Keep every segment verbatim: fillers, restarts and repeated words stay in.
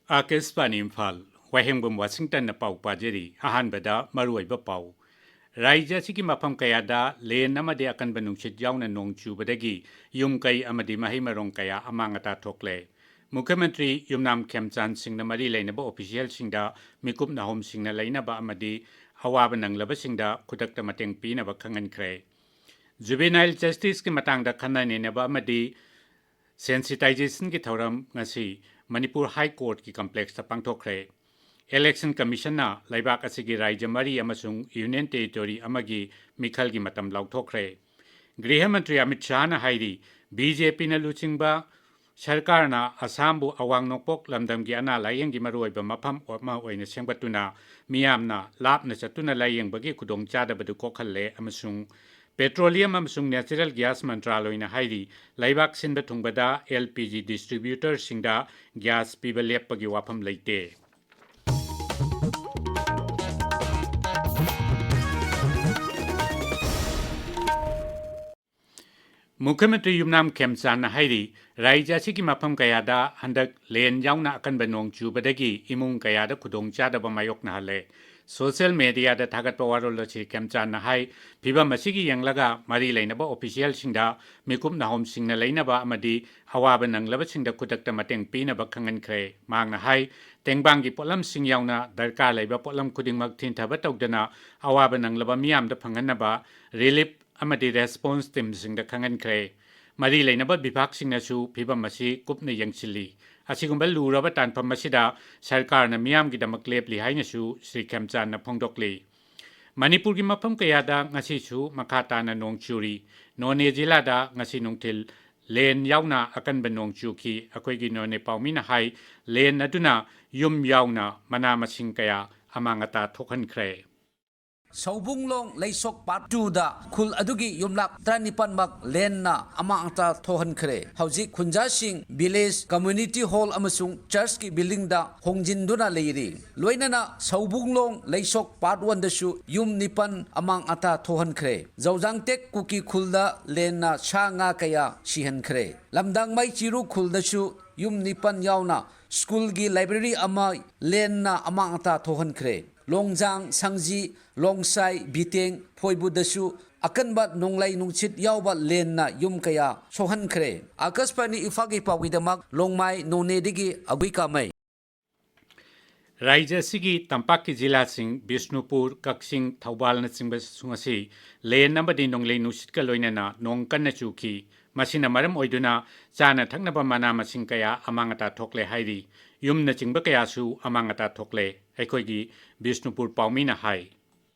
ꯑꯥꯀꯥꯁꯕꯥꯅꯤ ꯏꯝꯐꯥꯜ, ꯋꯥꯍꯦꯡꯕꯝ ꯋꯥꯁꯤꯡꯇꯟꯅ ꯄꯥꯎ ꯄꯥꯖꯔꯤ꯫ ꯑꯍꯥꯟꯕꯗ ꯃꯔꯨꯑꯣꯏꯕ ꯄꯥꯎ꯫ ꯔꯥꯖ꯭ꯌ ꯑꯁꯤꯒꯤ ꯃꯐꯝ ꯀꯌꯥꯗ ꯂꯦꯟ ꯑꯃꯗꯤ ꯑꯀꯟꯕ ꯅꯨꯡꯁꯤꯠ ꯌꯥꯎꯅ ꯅꯣꯡ ꯆꯨꯕꯗꯒꯤ ꯌꯨꯝ ꯀꯩ ꯑꯃꯗꯤ ꯃꯍꯩ ꯃꯔꯣꯡ ꯀꯌꯥ ꯑꯃꯥꯡ ꯑꯇꯥ ꯊꯣꯛꯂꯦ꯫ ꯃꯨꯈ꯭ꯌ ꯃꯟꯇ꯭ꯔꯤ ꯌꯨꯝꯅꯥꯝ ꯈꯦꯝꯆꯥꯟ ꯁꯤꯡꯅ ꯃꯔꯤ ꯂꯩꯅꯕ ꯑꯣꯐꯤꯁꯤꯌꯦꯜꯁꯤꯡꯗ ꯃꯤꯀꯨꯞ ꯅꯥꯍꯣꯝꯁꯤꯡꯅ ꯂꯩꯅꯕ ꯑꯃꯗꯤ ꯑꯋꯥꯕ ꯅꯪꯂꯕꯁꯤꯡꯗ ꯈꯨꯗꯛꯇ ꯃꯇꯦꯡ ꯄꯤꯅꯕ ꯈꯪꯍꯟꯈ꯭ꯔꯦ꯫ ꯖꯨꯕꯦꯅꯥꯏꯜ ꯖꯁꯇꯤꯁꯀꯤ ꯃꯇꯥꯡꯗ ꯈꯟꯅ ꯅꯩꯅꯕ ꯑꯃꯗꯤ ꯁꯦꯟꯁꯤꯇꯥꯏꯖꯦꯁꯟꯒꯤ ꯊꯧꯔꯝ ꯉꯁꯤ ꯃꯅꯤꯄꯨꯔ ꯍꯥꯏ ꯀꯣꯔꯠꯀꯤ ꯀꯝꯄ꯭ꯂꯦꯛꯁꯇ ꯄꯥꯡꯊꯣꯛꯈ꯭ꯔꯦ꯫ ꯏꯂꯦꯛꯁꯟ ꯀꯃꯤꯁꯟꯅ ꯂꯩꯕꯥꯛ ꯑꯁꯤꯒꯤ ꯔꯥꯖ꯭ꯌ ꯃꯔꯤ ꯑꯃꯁꯨꯡ ꯌꯨꯅꯤꯌꯟ ꯇꯦꯔꯤꯇꯣꯔꯤ ꯑꯃꯒꯤ ꯃꯤꯈꯜꯒꯤ ꯃꯇꯝ ꯂꯥꯎꯊꯣꯛꯈ꯭ꯔꯦ꯫ ꯒ꯭ꯔꯤꯍ ꯃꯟꯇ꯭ꯔꯤ ꯑꯃꯤꯠ ꯁꯥꯍꯅ ꯍꯥꯏꯔꯤ, ꯕꯤ ꯖꯦ ꯄꯤꯅ ꯂꯨꯆꯤꯡꯕ ꯁꯔꯀꯥꯔꯅ ꯑꯁꯥꯝꯕꯨ ꯑꯋꯥꯡ ꯅꯣꯡꯄꯣꯛ ꯂꯝꯗꯝꯒꯤ ꯑꯅꯥ ꯂꯥꯌꯦꯡꯒꯤ ꯃꯔꯨꯑꯣꯏꯕ ꯃꯐꯝ ꯑꯃ ꯑꯣꯏꯅ ꯁꯦꯝꯒꯠꯇꯨꯅ ꯃꯤꯌꯥꯝꯅ ꯂꯥꯞꯅ ꯆꯠꯇꯨꯅ ꯂꯥꯌꯦꯡꯕꯒꯤ ꯈꯨꯗꯣꯡꯆꯥꯗꯕꯗꯨ ꯀꯣꯛꯍꯜꯂꯦ ꯑꯃꯁꯨꯡ ꯄꯦꯇ꯭ꯔꯣꯂꯤꯌꯝ ꯑꯃꯁꯨꯡ ꯅꯦꯆꯔꯦꯜ ꯒ꯭ꯌꯥꯁ ꯃꯟꯇ꯭ꯔꯥꯂꯣꯏꯅ ꯍꯥꯏꯔꯤ, ꯂꯩꯕꯥꯛ ꯁꯤꯟꯕ ꯊꯨꯡꯕꯗ ꯑꯦꯜ ꯄꯤ ꯖꯤ ꯗꯤꯁꯇ꯭ꯔꯤꯕ꯭ꯌꯨꯇꯔꯁꯤꯡꯗ ꯒ꯭ꯌꯥꯁ ꯄꯤꯕ ꯂꯦꯞꯄꯒꯤ ꯋꯥꯐꯝ ꯂꯩꯇꯦ꯫ ꯃꯨꯈ꯭ꯌ ꯃꯟꯇ꯭ꯔꯤ ꯌꯨꯝꯅꯥꯝ ꯈꯦꯝꯆꯥꯟꯅ ꯍꯥꯏꯔꯤ, ꯔꯥꯖ꯭ꯌ ꯑꯁꯤꯒꯤ ꯃꯐꯝ ꯀꯌꯥꯗ ꯍꯟꯗꯛ ꯂꯦꯟ ꯌꯥꯎꯅ ꯑꯀꯟꯕ ꯅꯣꯡ ꯆꯨꯕꯗꯒꯤ ꯏꯃꯨꯡ ꯀꯌꯥꯗ ꯈꯨꯗꯣꯡꯆꯥꯗꯕ ꯃꯥꯌꯣꯛꯅꯍꯜꯂꯦ꯫ ꯁꯣꯁꯤꯌꯦꯜ ꯃꯦꯗꯤꯌꯥꯗ ꯊꯥꯒꯠꯄ ꯋꯥꯔꯣꯜ ꯑꯁꯤ ꯈꯦꯝꯆꯥꯟꯅ ꯍꯥꯏ, ꯐꯤꯚꯝ ꯑꯁꯤꯒꯤ ꯌꯦꯡꯂꯒ ꯃꯔꯤ ꯂꯩꯅꯕ ꯑꯣꯐꯤꯁꯤꯌꯦꯜꯁꯤꯡꯗ ꯃꯤꯀꯨꯞ ꯅꯥꯍꯣꯝꯁꯤꯡꯅ ꯂꯩꯅꯕ ꯑꯃꯗꯤ ꯑꯋꯥꯕ ꯅꯪꯂꯕꯁꯤꯡꯗ ꯈꯨꯗꯛꯇ ꯃꯇꯦꯡ ꯄꯤꯅꯕ ꯈꯪꯍꯟꯈ꯭ꯔꯦ꯫ ꯃꯍꯥꯛꯅ ꯍꯥꯏ, ꯇꯦꯡꯕꯥꯡꯒꯤ ꯄꯣꯠꯂꯝꯁꯤꯡ ꯌꯥꯎꯅ ꯗꯔꯀꯥꯔ ꯂꯩꯕ ꯄꯣꯠꯂꯝ ꯈꯨꯗꯤꯡꯃꯛ ꯊꯤꯟꯊꯕ ꯇꯧꯗꯅ ꯑꯋꯥꯕ ꯅꯪꯂꯕ ꯃꯤꯌꯥꯝꯗ ꯐꯪꯍꯟꯅꯕ ꯔꯤꯂꯤꯐ ꯑꯃꯗꯤ ꯔꯦꯁꯄꯣꯟꯁ ꯇꯤꯝꯁꯤꯡꯗ ꯈꯪꯍꯟꯈ꯭ꯔꯦ꯫ ꯃꯔꯤ ꯂꯩꯅꯕ ꯕꯤꯚꯥꯒꯁꯤꯡꯅꯁꯨ ꯐꯤꯚꯝ ꯑꯁꯤ ꯀꯨꯞꯅ ꯌꯦꯡꯁꯤꯜꯂꯤ꯫ ꯑꯁꯤꯒꯨꯝꯕ ꯂꯨꯔꯕ ꯇꯥꯟꯐꯝ ꯑꯁꯤꯗ ꯁꯔꯀꯥꯔꯅ ꯃꯤꯌꯥꯝꯒꯤꯗꯃꯛ ꯂꯦꯞꯂꯤ ꯍꯥꯏꯅꯁꯨ ꯁ꯭ꯔꯤ ꯈꯦꯝꯆꯥꯟꯅ ꯐꯣꯡꯗꯣꯛꯂꯤ꯫ ꯃꯅꯤꯄꯨꯔꯒꯤ ꯃꯐꯝ ꯀꯌꯥꯗ ꯉꯁꯤꯁꯨ ꯃꯈꯥ ꯇꯥꯅ ꯅꯣꯡ ꯆꯨꯔꯤ꯫ ꯅꯣꯅꯦ ꯖꯤꯂꯥꯗ ꯉꯁꯤ ꯅꯨꯡꯊꯤꯜ ꯂꯦꯟ ꯌꯥꯎꯅ ꯑꯀꯟꯕ ꯅꯣꯡ ꯆꯨꯈꯤ꯫ ꯑꯩꯈꯣꯏꯒꯤ ꯅꯣꯅꯦ ꯄꯥꯎꯃꯤꯅ ꯍꯥꯏ, ꯂꯦꯟ ꯑꯗꯨꯅ ꯌꯨꯝ ꯌꯥꯎꯅ ꯃꯅꯥ ꯃꯁꯤꯡ ꯀꯌꯥ ꯑꯃꯥꯡ ꯑꯇꯥ ꯊꯣꯛꯍꯟꯈ꯭ꯔꯦ꯫ ꯁꯧꯕꯨꯡꯂꯣꯡ ꯂꯩꯁꯣꯛ ꯄꯥꯔꯠ ꯇꯨꯗ ꯈꯨꯜ ꯑꯗꯨꯒꯤ ꯌꯨꯝꯂꯥꯛ ꯇꯔꯥꯅꯤꯄꯥꯟꯃꯛ ꯂꯦꯟꯅ ꯑꯃꯥꯡ ꯑꯇꯥ ꯊꯣꯛꯍꯟꯈ꯭ꯔꯦ꯫ ꯍꯧꯖꯤꯛ ꯈꯨꯟꯖꯥꯁꯤꯡ ꯚꯤꯂꯦꯖ ꯀꯝꯃ꯭ꯌꯨꯅꯤꯇꯤ ꯍꯣꯜ ꯑꯃꯁꯨꯡ ꯆꯔꯆꯀꯤ ꯕꯤꯜꯗꯤꯡꯗ ꯍꯣꯡꯖꯤꯟꯗꯨꯅ ꯂꯩꯔꯤ꯫ ꯂꯣꯏꯅꯅ ꯁꯧꯕꯨꯡꯂꯣꯡ ꯂꯩꯁꯣꯛ ꯄꯥꯔꯠ ꯋꯥꯟꯗꯁꯨ ꯌꯨꯝ ꯅꯤꯄꯥꯟ ꯑꯃꯥꯡ ꯑꯇꯥ ꯊꯣꯛꯍꯟꯈ꯭ꯔꯦ꯫ ꯖꯧꯖꯥꯡꯇꯦꯛ ꯀꯨꯀꯤ ꯈꯨꯜꯗ ꯂꯦꯟꯅ ꯁꯥ ꯉꯥ ꯀꯌꯥ ꯁꯤꯍꯟꯈ꯭ꯔꯦ꯫ ꯂꯝꯗꯥꯡꯃꯩ ꯆꯤꯔꯨ ꯈꯨꯜꯗꯁꯨ ꯌꯨꯝ ꯅꯤꯄꯥꯟ ꯌꯥꯎꯅ ꯁ꯭ꯀꯨꯜꯒꯤ ꯂꯥꯏꯕ꯭ꯔꯦꯔꯤ ꯑꯃ ꯂꯦꯟꯅ ꯑꯃꯥꯡ ꯑꯇꯥ ꯊꯣꯛꯍꯟꯈ꯭ꯔꯦ꯫ ꯂꯣꯡꯖꯥꯡ, ꯁꯪꯖꯤ, ꯂꯣꯡꯁꯥꯏ, ꯕꯤꯇꯦꯡ, ꯐꯣꯏꯕꯨꯗꯁꯨ ꯑꯀꯟꯕ ꯅꯣꯡꯂꯩ ꯅꯨꯡꯁꯤꯠ ꯌꯥꯎꯕ ꯂꯦꯟꯅ ꯌꯨꯝ ꯀꯌꯥ ꯁꯣꯛꯍꯟꯈ꯭ꯔꯦ꯫ ꯑꯀꯥꯁꯕꯥꯅꯤ ꯏꯝꯐꯥꯜꯒꯤ ꯄꯥꯎꯒꯤꯗꯃꯛ ꯂꯣꯡꯃꯥꯏ ꯅꯣꯅꯦꯗꯒꯤ ꯑꯒꯨꯏ ꯀꯥꯃꯩ꯫ ꯔꯥꯏꯖ꯭ꯌ ꯑꯁꯤꯒꯤ ꯇꯝꯄꯥꯛꯀꯤ ꯖꯤꯂꯥꯁꯤꯡ ꯕꯤꯁꯅꯨꯄꯨꯔ, ꯀꯛꯆꯤꯡ, ꯊꯧꯕꯥꯜꯅꯆꯤꯡꯕꯁꯤꯡ ꯑꯁꯤ ꯂꯦꯟ ꯑꯃꯗꯤ ꯅꯣꯡꯂꯩ ꯅꯨꯡꯁꯤꯠꯀ ꯂꯣꯏꯅꯅ ꯅꯣꯡ ꯀꯟꯅ ꯆꯨꯈꯤ꯫ ꯃꯁꯤꯅ ꯃꯔꯝ ꯑꯣꯏꯗꯨꯅ ꯆꯥꯅ ꯊꯛꯅꯕ ꯃꯅꯥ ꯃꯁꯤꯡ ꯀꯌꯥ ꯑꯃꯥꯡ ꯑꯇꯥ ꯊꯣꯛꯂꯦ ꯍꯥꯏꯔꯤ꯫ ꯌꯨꯝꯅꯆꯤꯡꯕ ꯀꯌꯥꯁꯨ ꯑꯃꯥꯡ ꯑꯇꯥ ꯊꯣꯛꯂꯦ꯫ ꯑꯩꯈꯣꯏꯒꯤ ꯕꯤꯁꯅꯨꯄꯨꯔ ꯄꯥꯎꯃꯤꯅ ꯍꯥꯏ꯫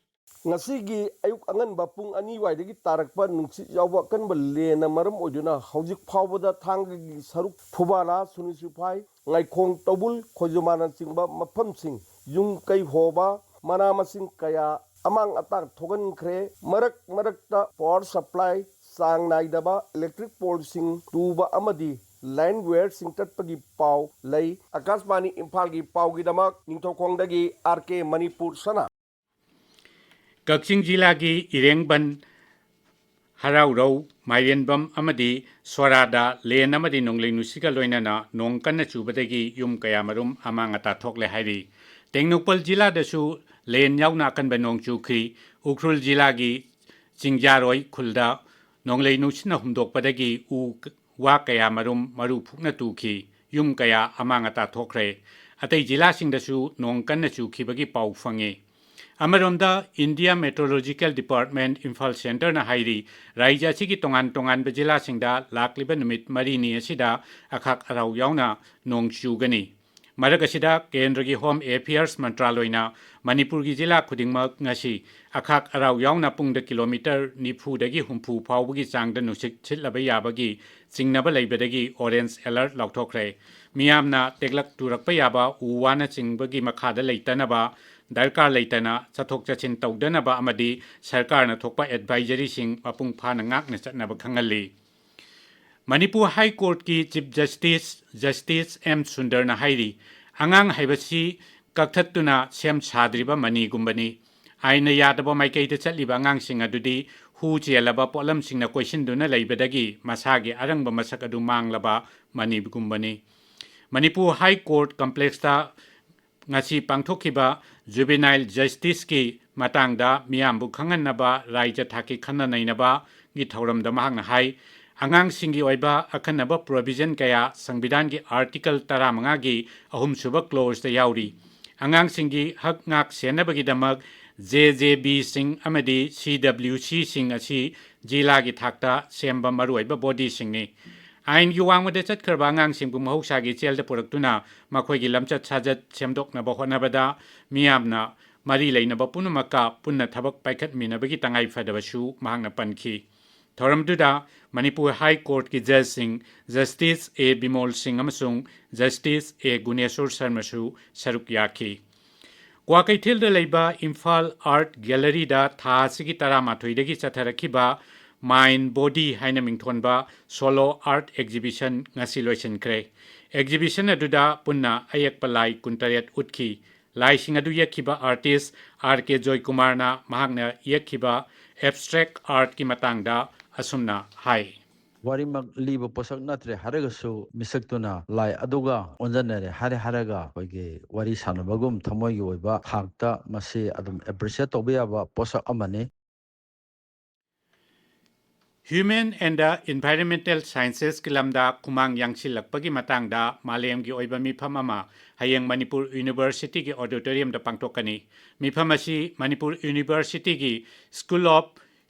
ꯉꯁꯤꯒꯤ ꯑꯌꯨꯛ ꯑꯉꯟꯕ ꯄꯨꯡ ꯑꯅꯤ ꯋꯥꯏꯗꯒꯤ ꯇꯥꯔꯛꯄ ꯅꯨꯡꯁꯤꯠ ꯌꯥꯎꯕ ꯑꯀꯟꯕ ꯂꯦꯟꯅ ꯃꯔꯝ ꯑꯣꯏꯗꯨꯅ ꯍꯧꯖꯤꯛ ꯐꯥꯎꯕꯗ ꯊꯥꯡꯒꯒꯤ ꯁꯔꯨꯛ ꯐꯨꯕꯥꯂꯥ, ꯁꯨꯅꯤꯁꯨꯐꯥꯏ, ꯉꯥꯏꯈꯣꯡ ꯇꯧꯕꯨꯜ, ꯈꯣꯏꯖꯨꯃꯥꯅꯆꯤꯡꯕ ꯃꯐꯝꯁꯤꯡ ꯌꯨꯝ ꯀꯩ ꯍꯣꯕ, ꯃꯅꯥ ꯃꯁꯤꯡ ꯀꯌꯥ ꯑꯃꯥꯡ ꯑꯇꯥ ꯊꯣꯛꯍꯟꯈ꯭ꯔꯦ꯫ ꯃꯔꯛ ꯃꯔꯛꯇ ꯄꯥꯋꯔ ꯁꯄ꯭ꯂꯥꯏ ꯆꯥꯡ ꯅꯥꯏꯗꯕ, ꯏꯂꯦꯛꯇ꯭ꯔꯤꯛ ꯄꯣꯜꯁꯤꯡ ꯇꯨꯕ ꯑꯃꯗꯤ ꯂꯥꯏꯟ ꯋꯦꯌꯔꯁꯤꯡ ꯇꯠꯄꯒꯤ ꯄꯥꯎ ꯂꯩ꯫ ꯑꯀꯥꯁꯕꯥꯅꯤ ꯏꯝꯐꯥꯜꯒꯤ ꯄꯥꯎꯒꯤꯗꯃꯛ ꯅꯤꯡꯊꯧꯈꯣꯡꯗꯒꯤ ꯑꯥꯔ ꯀꯦ ꯃꯅꯤꯄꯨꯔ ꯁꯅꯥ꯫ ꯀꯛꯆꯤꯡ ꯖꯤꯂꯥꯒꯤ ꯏꯔꯦꯡꯕꯟ, ꯍꯔꯥꯎꯔꯧ, ꯃꯥꯏꯔꯦꯟꯕꯝ ꯑꯃꯗꯤ ꯁꯣꯔꯥꯗ ꯂꯦꯟ ꯑꯃꯗꯤ ꯅꯣꯡꯂꯩ ꯅꯨꯡꯁꯤꯠꯀ ꯂꯣꯏꯅꯅ ꯅꯣꯡ ꯀꯟꯅ ꯆꯨꯕꯗꯒꯤ ꯌꯨꯝ ꯀꯌꯥꯃꯔꯨꯝ ꯑꯃꯥꯡ ꯑꯇꯥ ꯊꯣꯛꯂꯦ ꯍꯥꯏꯔꯤ꯫ ꯇꯦꯡꯅꯧꯄꯜ ꯖꯤꯂꯥꯗꯁꯨ ꯂꯦꯟ ꯌꯥꯎꯅ ꯑꯀꯟꯕ ꯅꯣꯡ ꯆꯨꯈꯤ꯫ ꯎꯈ꯭ꯔꯨꯜ ꯖꯤꯂꯥꯒꯤ ꯆꯤꯡꯖꯥꯔꯣꯏ ꯈꯨꯜꯗ ꯅꯣꯡꯂꯩ ꯅꯨꯡꯁꯤꯠꯅ ꯍꯨꯝꯗꯣꯛꯄꯗꯒꯤ ꯎ ꯋꯥ ꯀꯌꯥꯃꯔꯨꯝ ꯃꯔꯨ ꯐꯨꯛꯅ ꯇꯨꯈꯤ꯫ ꯌꯨꯝ ꯀꯌꯥ ꯑꯃꯥꯡ ꯑꯇꯥ ꯊꯣꯛꯈ꯭ꯔꯦ꯫ ꯑꯇꯩ ꯖꯤꯂꯥꯁꯤꯡꯗꯁꯨ ꯅꯣꯡ ꯀꯟꯅ ꯆꯨꯈꯤꯕꯒꯤ ꯄꯥꯎ ꯐꯪꯉꯤ꯫ ꯑꯃꯔꯣꯝꯗ, ꯏꯟꯗꯤꯌꯥ ꯃꯦꯇ꯭ꯔꯣꯂꯣꯖꯤꯀꯦꯜ ꯗꯤꯄꯥꯔꯠꯃꯦꯟꯠ ꯏꯝꯐꯥꯜ ꯁꯦꯟꯇꯔꯅ ꯍꯥꯏꯔꯤ, ꯔꯥꯖ꯭ꯌ ꯑꯁꯤꯒꯤ ꯇꯣꯉꯥꯟ ꯇꯣꯉꯥꯟꯕ ꯖꯤꯂꯥꯁꯤꯡꯗ ꯂꯥꯛꯂꯤꯕ ꯅꯨꯃꯤꯠ ꯃꯔꯤꯅꯤ ꯑꯁꯤꯗ ꯑꯈꯥꯛ ꯑꯔꯥꯎ ꯌꯥꯎꯅ ꯅꯣꯡ ꯆꯨꯒꯅꯤ꯫ ꯃꯔꯛ ꯑꯁꯤꯗ, ꯀꯦꯟꯗ꯭ꯔꯒꯤ ꯍꯣꯝ ꯑꯦꯐꯤꯌꯔꯁ ꯃꯟꯇ꯭ꯔꯥꯂꯣꯏꯅ ꯃꯅꯤꯄꯨꯔꯒꯤ ꯖꯤꯂꯥ ꯈꯨꯗꯤꯡꯃꯛ ꯉꯁꯤ ꯑꯈꯥꯛ ꯑꯔꯥꯎ ꯌꯥꯎꯅ ꯄꯨꯡꯗ ꯀꯤꯂꯣꯃꯤꯇꯔ ꯅꯤꯐꯨꯗꯒꯤ ꯍꯨꯝꯐꯨ ꯐꯥꯎꯕꯒꯤ ꯆꯥꯡꯗ ꯅꯨꯡꯁꯤꯠ ꯁꯤꯠꯂꯕ ꯌꯥꯕꯒꯤ ꯆꯤꯡꯅꯕ ꯂꯩꯕꯗꯒꯤ ꯑꯣꯔꯦꯟꯖ ꯑꯦꯂꯔꯠ ꯂꯥꯎꯊꯣꯛꯈ꯭ꯔꯦ꯫ ꯃꯤꯌꯥꯝꯅ ꯇꯦꯛꯂꯛ ꯇꯨꯔꯛꯄ ꯌꯥꯕ ꯎ ꯋꯥꯅꯆꯤꯡꯕꯒꯤ ꯃꯈꯥꯗ ꯂꯩꯇꯅꯕ ꯗꯔꯀꯥꯔ ꯂꯩꯇꯅ ꯆꯠꯊꯣꯛ ꯆꯠꯁꯤꯟ ꯇꯧꯗꯅꯕ ꯑꯃꯗꯤ ꯁꯔꯀꯥꯔꯅ ꯊꯣꯛꯄ ꯑꯦꯗꯚꯥꯏꯖꯔꯤꯁꯤꯡ ꯃꯄꯨꯡ ꯐꯥꯅ ꯉꯥꯛꯅ ꯆꯠꯅꯕ ꯈꯪꯍꯜꯂꯤ꯫ ꯃꯅꯤꯄꯨꯔ ꯍꯥꯏ ꯀꯣꯔꯠꯀꯤ ꯆꯤꯐ ꯖꯁꯇꯤꯁ, ꯖꯁꯇꯤꯁ ꯑꯦꯝ ꯁꯨꯟꯗꯔꯅ ꯍꯥꯏꯔꯤ, ꯑꯉꯥꯡ ꯍꯥꯏꯕꯁꯤ ꯀꯛꯊꯠꯇꯨꯅ ꯁꯦꯝ ꯁꯥꯗ꯭ꯔꯤꯕ ꯃꯅꯤꯒꯨꯝꯕꯅꯤ꯫ ꯑꯥꯏꯟꯅ ꯌꯥꯗꯕ ꯃꯥꯏꯀꯩꯗ ꯆꯠꯂꯤꯕ ꯑꯉꯥꯡꯁꯤꯡ ꯑꯗꯨꯗꯤ ꯍꯨ ꯆꯦꯜꯂꯕ ꯄꯣꯠꯂꯝꯁꯤꯡꯅ ꯀꯣꯏꯁꯤꯟꯗꯨꯅ ꯂꯩꯕꯗꯒꯤ ꯃꯁꯥꯒꯤ ꯑꯔꯪꯕ ꯃꯁꯛ ꯑꯗꯨ ꯃꯥꯡꯂꯕ ꯃꯅꯤꯒꯨꯝꯕꯅꯤ꯫ ꯃꯅꯤꯄꯨꯔ ꯍꯥꯏ ꯀꯣꯔꯠ ꯀꯝꯄ꯭ꯂꯦꯛꯁꯇ ꯉꯁꯤ ꯄꯥꯡꯊꯣꯛꯈꯤꯕ ꯖꯨꯕꯦꯅꯥꯏꯜ ꯖꯁꯇꯤꯁꯀꯤ ꯃꯇꯥꯡꯗ ꯃꯤꯌꯥꯝꯕꯨ ꯈꯪꯍꯟꯅꯕ ꯔꯥꯏꯖ꯭ꯌ ꯊꯥꯛꯀꯤ ꯈꯟꯅ ꯅꯩꯅꯕꯒꯤ ꯊꯧꯔꯝꯗ ꯃꯍꯥꯛꯅ ꯍꯥꯏ, ꯑꯉꯥꯡꯁꯤꯡꯒꯤ ꯑꯣꯏꯕ ꯑꯈꯟꯅꯕ ꯄ꯭ꯔꯣꯚꯤꯖꯟ ꯀꯌꯥ ꯁꯪꯕꯤꯙꯥꯟꯒꯤ ꯑꯥꯔꯇꯤꯀꯜ ꯇꯔꯥꯃꯉꯥꯒꯤ ꯑꯍꯨꯝꯁꯨꯕ ꯀ꯭ꯂꯣꯖꯇ ꯌꯥꯎꯔꯤ꯫ ꯑꯉꯥꯡꯁꯤꯡꯒꯤ ꯍꯛ ꯉꯥꯛ ꯁꯦꯟꯅꯕꯒꯤꯗꯃꯛ ꯖꯦ ꯖꯦ ꯕꯤꯁꯤꯡ ꯑꯃꯗꯤ ꯁꯤ ꯗꯕ꯭ꯂꯤꯎ ꯁꯤꯁꯤꯡ ꯑꯁꯤ ꯖꯤꯂꯥꯒꯤ ꯊꯥꯛꯇ ꯁꯦꯝꯕ ꯃꯔꯨꯑꯣꯏꯕ ꯕꯣꯗꯤꯁꯤꯡꯅꯤ꯫ ꯑꯥꯏꯟꯒꯤ ꯋꯥꯡꯃꯗ ꯆꯠꯈ꯭ꯔꯕ ꯑꯉꯥꯡꯁꯤꯡꯕꯨ ꯃꯍꯧꯁꯥꯒꯤ ꯏꯆꯦꯜꯗ ꯄꯨꯔꯛꯇꯨꯅ ꯃꯈꯣꯏꯒꯤ ꯂꯝꯆꯠ ꯁꯥꯖꯠ ꯁꯦꯝꯗꯣꯛꯅꯕ ꯍꯣꯠꯅꯕꯗ ꯃꯤꯌꯥꯝꯅ ꯃꯔꯤ ꯂꯩꯅꯕ ꯄꯨꯝꯅꯃꯛꯀ ꯄꯨꯟꯅ ꯊꯕꯛ ꯄꯥꯏꯈꯠꯃꯤꯟꯅꯕꯒꯤ ꯇꯉꯥꯏ ꯐꯗꯕꯁꯨ ꯃꯍꯥꯛꯅ ꯄꯟꯈꯤ꯫ ꯊꯧꯔꯝꯗꯨꯗ ꯃꯅꯤꯄꯨꯔ ꯍꯥꯏ ꯀꯣꯔꯠꯀꯤ ꯖꯖꯁꯤꯡ ꯖꯁꯇꯤꯁ ꯑꯦ ꯕꯤꯃꯣꯜ ꯁꯤꯡ ꯑꯃꯁꯨꯡ ꯖꯁꯇꯤꯁ ꯑꯦ ꯒꯨꯅꯦꯁꯣꯔ ꯁꯔꯃꯁꯨ ꯁꯔꯨꯛ ꯌꯥꯈꯤ꯫ ꯀ꯭ꯋꯥꯀꯩꯊꯦꯜꯗ ꯂꯩꯕ ꯏꯝꯐꯥꯜ ꯑꯥꯔꯠ ꯒꯦꯂꯔꯤꯗ ꯊꯥ ꯑꯁꯤꯒꯤ ꯇꯔꯥꯃꯥꯊꯣꯏꯗꯒꯤ ꯆꯠꯊꯔꯛꯈꯤꯕ ꯃꯥꯏꯟ ꯕꯣꯗꯤ ꯍꯥꯏꯅ ꯃꯤꯡꯊꯣꯟꯕ ꯁꯣꯂꯣ ꯑꯥꯔꯠ ꯑꯦꯛꯖꯤꯕꯤꯁꯟ ꯉꯁꯤ ꯂꯣꯏꯁꯤꯟꯈ꯭ꯔꯦ꯫ ꯑꯦꯛꯖꯤꯕꯤꯁꯟ ꯑꯗꯨꯗ ꯄꯨꯟꯅ ꯑꯌꯦꯛꯄ ꯂꯥꯏ ꯀꯨꯟꯇꯔꯦꯠ ꯎꯠꯈꯤ꯫ ꯂꯥꯏꯁꯤꯡ ꯑꯗꯨ ꯌꯦꯛꯈꯤꯕ ꯑꯥꯔꯇꯤꯁ ꯑꯥꯔ ꯀꯦ ꯖꯣꯏꯀꯨꯃꯥꯔꯅ ꯃꯍꯥꯛꯅ ꯌꯦꯛꯈꯤꯕ ꯑꯦꯕꯁꯇ꯭ꯔꯦꯛ ꯑꯥꯔꯠꯀꯤ ꯃꯇꯥꯡꯗ ꯑꯁꯨꯝꯅ ꯍꯥꯏ꯫ ꯋꯥꯔꯤꯃꯛ ꯂꯤꯕ ꯄꯣꯠꯁꯛ ꯅꯠꯇ꯭ꯔꯦ ꯍꯥꯏꯔꯒꯁꯨ, ꯃꯤꯁꯛꯇꯨꯅ ꯂꯥꯏ ꯑꯗꯨꯒ ꯑꯣꯟꯖꯟꯅꯔꯦ ꯍꯥꯏꯔꯦ ꯍꯥꯏꯔꯒ ꯑꯩꯈꯣꯏꯒꯤ ꯋꯥꯔꯤ ꯁꯥꯟꯅꯕꯒꯨꯝ ꯊꯃꯣꯏꯒꯤ ꯑꯣꯏꯕ ꯊꯥꯛꯇ ꯃꯁꯤ ꯑꯗꯨꯝ ꯑꯦꯄ꯭ꯔꯤꯁꯤꯌꯦꯠ ꯇꯧꯕ ꯌꯥꯕ ꯄꯣꯠꯁꯛ ꯑꯃꯅꯤ꯫ Human and the Environmental Sciences ꯀꯤ ꯂꯝꯗ ꯈꯨꯃꯥꯡ ꯌꯥꯡꯁꯤꯜꯂꯛꯄꯒꯤ ꯃꯇꯥꯡꯗ ꯃꯥꯂꯦꯝꯒꯤ ꯑꯣꯏꯕ ꯃꯤꯐꯝ ꯑꯃ ꯍꯌꯦꯡ ꯃꯅꯤꯄꯨꯔ ꯌꯨꯅꯤꯚꯔꯁꯤꯇꯤꯒꯤ ꯑꯣꯗꯤꯇꯣꯔꯤꯌꯝꯗ ꯄꯥꯡꯊꯣꯛꯀꯅꯤ꯫ ꯃꯤꯐꯝ ꯑꯁꯤ ꯃꯅꯤꯄꯨꯔ ꯌꯨꯅꯤꯚꯔꯁꯤꯇꯤꯒꯤ School of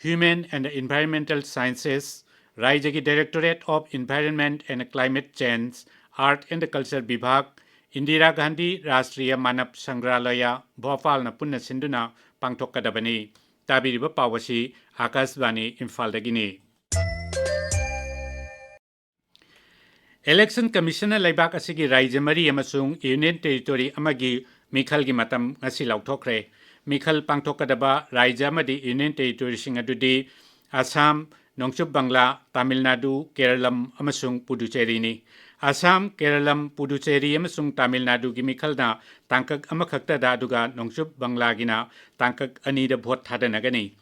Human and Environmental Sciences, ꯔꯥꯏꯖ꯭ꯌꯒꯤ Directorate of Environment and Climate Change, Art and Culture ꯕꯤꯚꯥꯒ, Indira Gandhi ꯔꯥꯁꯇ꯭ꯔꯤꯌ ꯃꯥꯅꯕ ꯁꯪꯒ꯭ꯔꯍꯥꯂꯌ, ꯚꯣꯄꯥꯜꯅ ꯄꯨꯟꯅ ꯁꯤꯟꯗꯨꯅ ꯄꯥꯡꯊꯣꯛꯀꯗꯕꯅꯤ꯫ ꯇꯥꯕꯤꯔꯤꯕ ꯄꯥꯎ ꯑꯁꯤ ꯑꯥꯀꯥꯁꯕꯥꯅꯤ ꯏꯝꯐꯥꯜꯗꯒꯤꯅꯤ꯫ Election Commission ꯅ ꯂꯩꯕꯥꯛ ꯑꯁꯤꯒꯤ ꯔꯥꯏꯖ꯭ꯌ ꯃꯔꯤ ꯑꯃꯁꯨꯡ Union Territory ꯑꯃꯒꯤ ꯃꯤꯈꯜꯒꯤ ꯃꯇꯝ ꯉꯁꯤ ꯂꯥꯎꯊꯣꯛꯈ꯭ꯔꯦ꯫ ꯃꯤꯈꯜ ꯄꯥꯡꯊꯣꯛꯀꯗꯕ ꯔꯥꯏꯖ꯭ꯌ ꯑꯃꯗꯤ ꯌꯨꯅꯤꯌꯟ ꯇꯦꯔꯤꯇꯣꯔꯤꯁꯤꯡ ꯑꯗꯨꯗꯤ ꯑꯁꯥꯝ, ꯅꯣꯡꯆꯨꯞ ꯕꯪꯒ꯭ꯂꯥ, ꯇꯥꯃꯤꯜ ꯅꯥꯗꯨ, ꯀꯦꯔꯂꯝ ꯑꯃꯁꯨꯡ ꯄꯨꯗꯨꯆꯦꯔꯤꯅꯤ꯫ ꯑꯁꯥꯝ, ꯀꯦꯔꯂꯝ, ꯄꯨꯗꯨꯆꯦꯔꯤ ꯑꯃꯁꯨꯡ ꯇꯥꯃꯤꯜ ꯅꯥꯗꯨꯒꯤ ꯃꯤꯈꯜꯅ ꯇꯥꯡꯀꯛ ꯑꯃꯈꯛꯇꯗ, ꯑꯗꯨꯒ ꯅꯣꯡꯆꯨꯞ ꯕꯪꯒ꯭ꯂꯥꯒꯤꯅ ꯇꯥꯡꯀꯛ ꯑꯅꯤꯗ ꯚꯣꯠ ꯊꯥꯗꯅꯒꯅꯤ꯫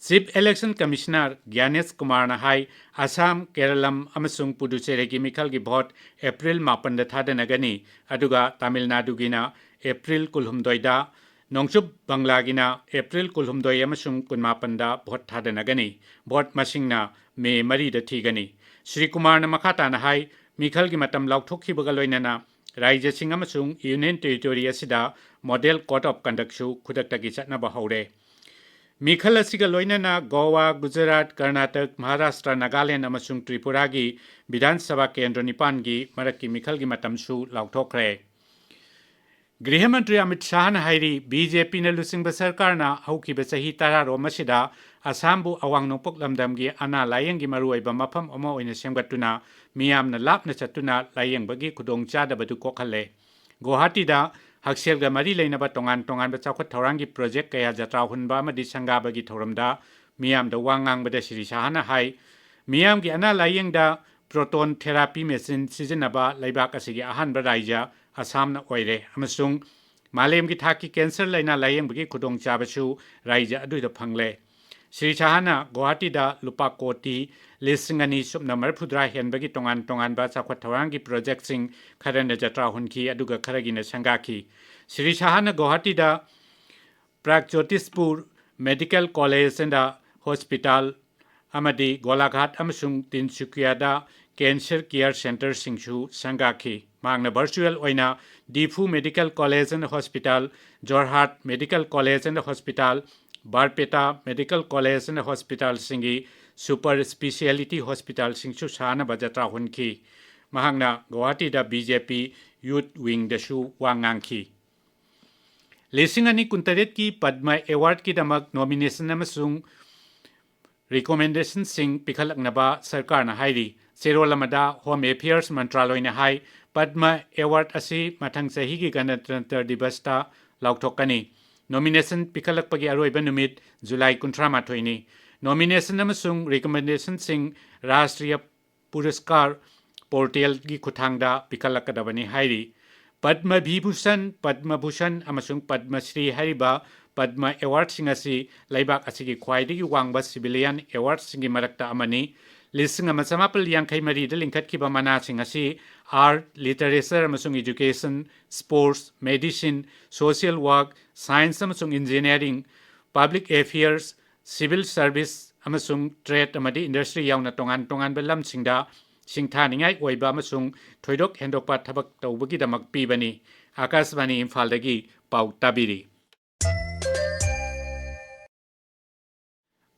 ꯆꯤꯐ ꯏꯂꯦꯛꯁꯟ ꯀꯃꯤꯁꯅꯔ ꯒ꯭ꯌꯥꯅꯦꯁ ꯀꯨꯃꯥꯔꯅ ꯍꯥꯏ, ꯑꯁꯥꯝ, ꯀꯦꯔꯂꯝ ꯑꯃꯁꯨꯡ ꯄꯨꯗꯨꯆꯦꯔꯤꯒꯤ ꯃꯤꯈꯜꯒꯤ ꯚꯣꯠ ꯑꯦꯄ꯭ꯔꯤꯜ ꯃꯥꯄꯟꯗ ꯊꯥꯗꯅꯒꯅꯤ, ꯑꯗꯨꯒ ꯇꯥꯃꯤꯜ ꯅꯥꯗꯨꯒꯤꯅ ꯑꯦꯄ꯭ꯔꯤꯜ ꯀꯨꯟꯍꯨꯝꯗꯣꯏꯗ, ꯅꯣꯡꯆꯨꯞ ꯕꯪꯒ꯭ꯂꯥꯒꯤꯅ ꯑꯦꯄ꯭ꯔꯤꯜ ꯀꯨꯟꯍꯨꯝꯗꯣꯏ ꯑꯃꯁꯨꯡ ꯀꯨꯟꯃꯥꯄꯟꯗ ꯚꯣꯠ ꯊꯥꯗꯅꯒꯅꯤ꯫ ꯚꯣꯠ ꯃꯁꯤꯡꯅ ꯃꯦ ꯃꯔꯤꯗ ꯊꯤꯒꯅꯤ꯫ ꯁ꯭ꯔꯤ ꯀꯨꯃꯥꯔꯅ ꯃꯈꯥ ꯇꯥꯅ ꯍꯥꯏ, ꯃꯤꯈꯜꯒꯤ ꯃꯇꯝ ꯂꯥꯎꯊꯣꯛꯈꯤꯕꯒ ꯂꯣꯏꯅꯅ ꯔꯥꯏꯖ꯭ꯌꯁꯤꯡ ꯑꯃꯁꯨꯡ ꯌꯨꯅꯤꯌꯟ ꯇꯦꯔꯤꯇꯣꯔꯤ ꯑꯁꯤꯗ ꯃꯣꯗꯦꯜ ꯀꯣꯗ ꯑꯣꯐ ꯀꯟꯗꯛꯁꯨ ꯈꯨꯗꯛꯇꯒꯤ ꯆꯠꯅꯕ ꯍꯧꯔꯦ꯫ ꯃꯤꯈꯜ ꯑꯁꯤꯒ ꯂꯣꯏꯅꯅ ꯒꯣꯋꯥ, ꯒꯨꯖꯔꯥꯠ, ꯀꯔꯅꯥꯇꯛ, ꯃꯍꯥꯔꯥꯁꯇ꯭ꯔ, ꯅꯥꯒꯥꯂꯦꯟ ꯑꯃꯁꯨꯡ ꯇ꯭ꯔꯤꯄꯨꯔꯥꯒꯤ ꯕꯤꯙꯥꯟ ꯁꯚꯥ ꯀꯦꯟꯗ꯭ꯔ ꯅꯤꯄꯥꯟꯒꯤ ꯃꯔꯛꯀꯤ ꯃꯤꯈꯜꯒꯤ ꯃꯇꯝꯁꯨ ꯂꯥꯎꯊꯣꯛꯈ꯭ꯔꯦ꯫ ꯒ꯭ꯔꯤꯍ ꯃꯟꯇ꯭ꯔꯤ ꯑꯃꯤꯠ ꯁꯥꯍꯅ ꯍꯥꯏꯔꯤ, ꯕꯤ ꯖꯦ ꯄꯤꯅ ꯂꯨꯆꯤꯡꯕ ꯁꯔꯀꯥꯔꯅ ꯍꯧꯈꯤꯕ ꯆꯍꯤ ꯇꯔꯥꯔꯣꯝ ꯑꯁꯤꯗ ꯑꯁꯥꯝꯕꯨ ꯑꯋꯥꯡ ꯅꯣꯡꯄꯣꯛ ꯂꯝꯗꯝꯒꯤ ꯑꯅꯥ ꯂꯥꯌꯦꯡꯒꯤ ꯃꯔꯨꯑꯣꯏꯕ ꯃꯐꯝ ꯑꯃ ꯑꯣꯏꯅ ꯁꯦꯝꯒꯠꯇꯨꯅ ꯃꯤꯌꯥꯝꯅ ꯂꯥꯞꯅ ꯆꯠꯇꯨꯅ ꯂꯥꯌꯦꯡꯕꯒꯤ ꯈꯨꯗꯣꯡꯆꯥꯗꯕꯗꯨ ꯀꯣꯛꯍꯜꯂꯦ꯫ ꯒꯨꯋꯥꯍꯥꯇꯤꯗ ꯍꯛꯁꯦꯜꯒ ꯃꯔꯤ ꯂꯩꯅꯕ ꯇꯣꯉꯥꯟ ꯇꯣꯉꯥꯟꯕ ꯆꯥꯎꯈꯠ ꯊꯧꯔꯥꯡꯒꯤ ꯄ꯭ꯔꯣꯖꯦꯛ ꯀꯌꯥ ꯖꯇ꯭ꯔꯥ ꯍꯨꯟꯕ ꯑꯃꯗꯤ ꯁꯪꯒꯥꯕꯒꯤ ꯊꯧꯔꯝꯗ ꯃꯤꯌꯥꯝꯗ ꯋꯥ ꯉꯥꯡꯕꯗ ꯁ꯭ꯔꯤ ꯁꯥꯍꯅ ꯍꯥꯏ, ꯃꯤꯌꯥꯝꯒꯤ ꯑꯅꯥ ꯂꯥꯌꯦꯡꯗ ꯄ꯭ꯔꯣꯇꯣꯟ ꯊꯦꯔꯥꯄꯤ ꯃꯦꯆꯤꯟ ꯁꯤꯖꯤꯟꯅꯕ ꯂꯩꯕꯥꯛ ꯑꯁꯤꯒꯤ ꯑꯍꯥꯟꯕ ꯔꯥꯏꯖ꯭ꯌ ꯑꯁꯥꯝꯅ ꯑꯣꯏꯔꯦ ꯑꯃꯁꯨꯡ ꯃꯥꯂꯦꯝꯒꯤ ꯊꯥꯛꯀꯤ ꯀꯦꯟꯁꯔ ꯂꯥꯏꯅꯥ ꯂꯥꯌꯦꯡꯕꯒꯤ ꯈꯨꯗꯣꯡꯆꯥꯕꯁꯨ ꯔꯥꯏꯖ꯭ꯌ ꯑꯗꯨꯗ ꯐꯪꯂꯦ꯫ ꯁ꯭ꯔꯤ ꯁꯥꯍꯅ ꯒꯨꯋꯥꯍꯥꯇꯤꯗ ꯂꯨꯄꯥ ꯀꯣꯇꯤ ꯂꯤꯁꯤꯡ ꯑꯅꯤ ꯁꯨꯞꯅ ꯃꯔꯤꯐꯨꯇꯔꯥ ꯍꯦꯟꯕꯒꯤ ꯇꯣꯉꯥꯟ ꯇꯣꯉꯥꯟꯕ ꯆꯥꯎꯈꯠ ꯊꯧꯔꯥꯡꯒꯤ ꯄ꯭ꯔꯣꯖꯦꯛꯁꯤꯡ ꯈꯔꯅ ꯖꯇ꯭ꯔꯥ ꯍꯨꯟꯈꯤ, ꯑꯗꯨꯒ ꯈꯔꯒꯤꯅ ꯁꯪꯒꯥꯈꯤ꯫ ꯁ꯭ꯔꯤ ꯁꯥꯍꯅ ꯒꯨꯋꯥꯍꯥꯇꯤꯗ Pragjyotishpur medical college and hospital ꯑꯃꯗꯤ ꯒꯣꯂꯥꯘꯥꯠ ꯑꯃꯁꯨꯡ ꯇꯤꯟꯁꯨꯀꯤꯌꯥꯗ ꯀꯦꯟꯁꯔ ꯀꯤꯌꯔ ꯁꯦꯟꯇꯔꯁꯤꯡꯁꯨ ꯁꯪꯒꯥꯈꯤ꯫ ꯃꯍꯥꯛꯅ ꯚꯔꯆꯨꯑꯦꯜ ꯑꯣꯏꯅ Diphu medical college and hospital, Jorhat medical college and hospital, Barpeta medical college and ꯍꯣꯁꯄꯤꯇꯥꯜꯁꯤꯡꯒꯤ ꯁꯨꯄꯔ ꯁ꯭ꯄꯦꯁꯤꯌꯦꯂꯤꯇꯤ ꯍꯣꯁꯄꯤꯇꯥꯜꯁꯤꯡꯁꯨ ꯁꯥꯅꯕ ꯖꯇ꯭ꯔꯥ ꯍꯨꯟꯈꯤ꯫ ꯃꯍꯥꯛꯅ ꯒꯨꯋꯥꯍꯥꯇꯤꯗ ꯕꯤ ꯖꯦ ꯄꯤ ꯌꯨꯊ ꯋꯤꯡꯗꯁꯨ ꯋꯥ ꯉꯥꯡꯈꯤ꯫ ꯂꯤꯁꯤꯡ ꯑꯅꯤ ꯀꯨꯟꯇꯔꯦꯠꯀꯤ ꯄꯗꯃ ꯑꯦꯋꯥꯔꯗꯀꯤꯗꯃꯛ ꯅꯣꯃꯤꯅꯦꯁꯟ ꯑꯃꯁꯨꯡ ꯔꯤꯀꯣꯃꯦꯟꯗꯦꯁꯟꯁꯤꯡ ꯄꯤꯈꯠꯂꯛꯅꯕ ꯁꯔꯀꯥꯔꯅ ꯍꯥꯏꯔꯤ꯫ ꯆꯦꯔꯣꯜ ꯑꯃꯗ ꯍꯣꯝ ꯑꯦꯐꯤꯌꯔꯁ ꯃꯟꯇ꯭ꯔꯥꯂꯣꯏꯅ ꯍꯥꯏ, ꯄꯗꯃ ꯑꯦꯋꯥꯔꯗ ꯑꯁꯤ ꯃꯊꯪ ꯆꯍꯤꯒꯤ ꯒꯅꯇꯟꯇ꯭ꯔ ꯗꯤꯕꯁꯇ ꯂꯥꯎꯊꯣꯛꯀꯅꯤ꯫ ꯅꯣꯃꯤꯅꯦꯁꯟ ꯄꯤꯈꯠꯂꯛꯄꯒꯤ ꯑꯔꯣꯏꯕ ꯅꯨꯃꯤꯠ ꯖꯨꯂꯥꯏ ꯀꯨꯟꯊ꯭ꯔꯥ ꯃꯥꯊꯣꯏꯅꯤ꯫ ꯅꯣꯃꯤꯅꯦꯁꯟ ꯑꯃꯁꯨꯡ ꯔꯤꯀꯃꯦꯟꯗꯦꯁꯟꯁꯤꯡ ꯔꯥꯁꯇ꯭ꯔꯤꯌ ꯄꯨꯔꯁꯀꯥꯔ ꯄꯣꯔꯇꯦꯜꯒꯤ ꯈꯨꯠꯊꯥꯡꯗ ꯄꯤꯈꯠꯂꯛꯀꯗꯕꯅꯤ ꯍꯥꯏꯔꯤ꯫ ꯄꯗꯃ ꯚꯤꯚꯨꯁꯟ, ꯄꯗꯃ ꯚꯨꯁꯟ ꯑꯃꯁꯨꯡ ꯄꯗꯃ ꯁ꯭ꯔꯤ ꯍꯥꯏꯔꯤꯕ ꯄꯗꯃ ꯑꯦꯋꯥꯔꯗꯁꯤꯡ ꯑꯁꯤ ꯂꯩꯕꯥꯛ ꯑꯁꯤꯒꯤ ꯈ꯭ꯋꯥꯏꯗꯒꯤ ꯋꯥꯡꯕ ꯁꯤꯚꯤꯂꯤꯌꯟ ꯑꯦꯋꯥꯔꯗꯁꯤꯡꯒꯤ ꯃꯔꯛꯇ ꯑꯃꯅꯤ꯫ ꯂꯤꯁꯤꯡ ꯑꯃ ꯆꯃꯥꯄꯜ ꯌꯥꯡꯈꯩ ꯃꯔꯤꯗ ꯂꯤꯡꯈꯠꯈꯤꯕ ꯃꯅꯥꯁꯤꯡ ꯑꯁꯤ ꯑꯥꯔꯠ, ꯂꯤꯇꯔꯦꯆꯔ ꯑꯃꯁꯨꯡ education, sports, medicine, social work, science ꯑꯃꯁꯨꯡ engineering, public affairs, civil service ꯑꯃꯁꯨꯡ ꯇ꯭ꯔꯦꯗ ꯑꯃꯗꯤ ꯏꯟꯗꯁꯇ꯭ꯔꯤ ꯌꯥꯎꯅ ꯇꯣꯉꯥꯟ ꯇꯣꯉꯥꯟꯕ ꯂꯝꯁꯤꯡꯗ ꯁꯤꯡꯊꯥꯅꯤꯡꯉꯥꯏ ꯑꯣꯏꯕ ꯑꯃꯁꯨꯡ ꯊꯣꯏꯗꯣꯛ ꯍꯦꯟꯗꯣꯛꯄ ꯊꯕꯛ ꯇꯧꯕꯒꯤꯗꯃꯛ ꯄꯤꯕꯅꯤ꯫ ꯑꯥꯀꯥꯁꯕꯥꯅꯤ ꯏꯝꯐꯥꯜꯗꯒꯤ ꯄꯥꯎ ꯇꯥꯕꯤꯔꯤ꯫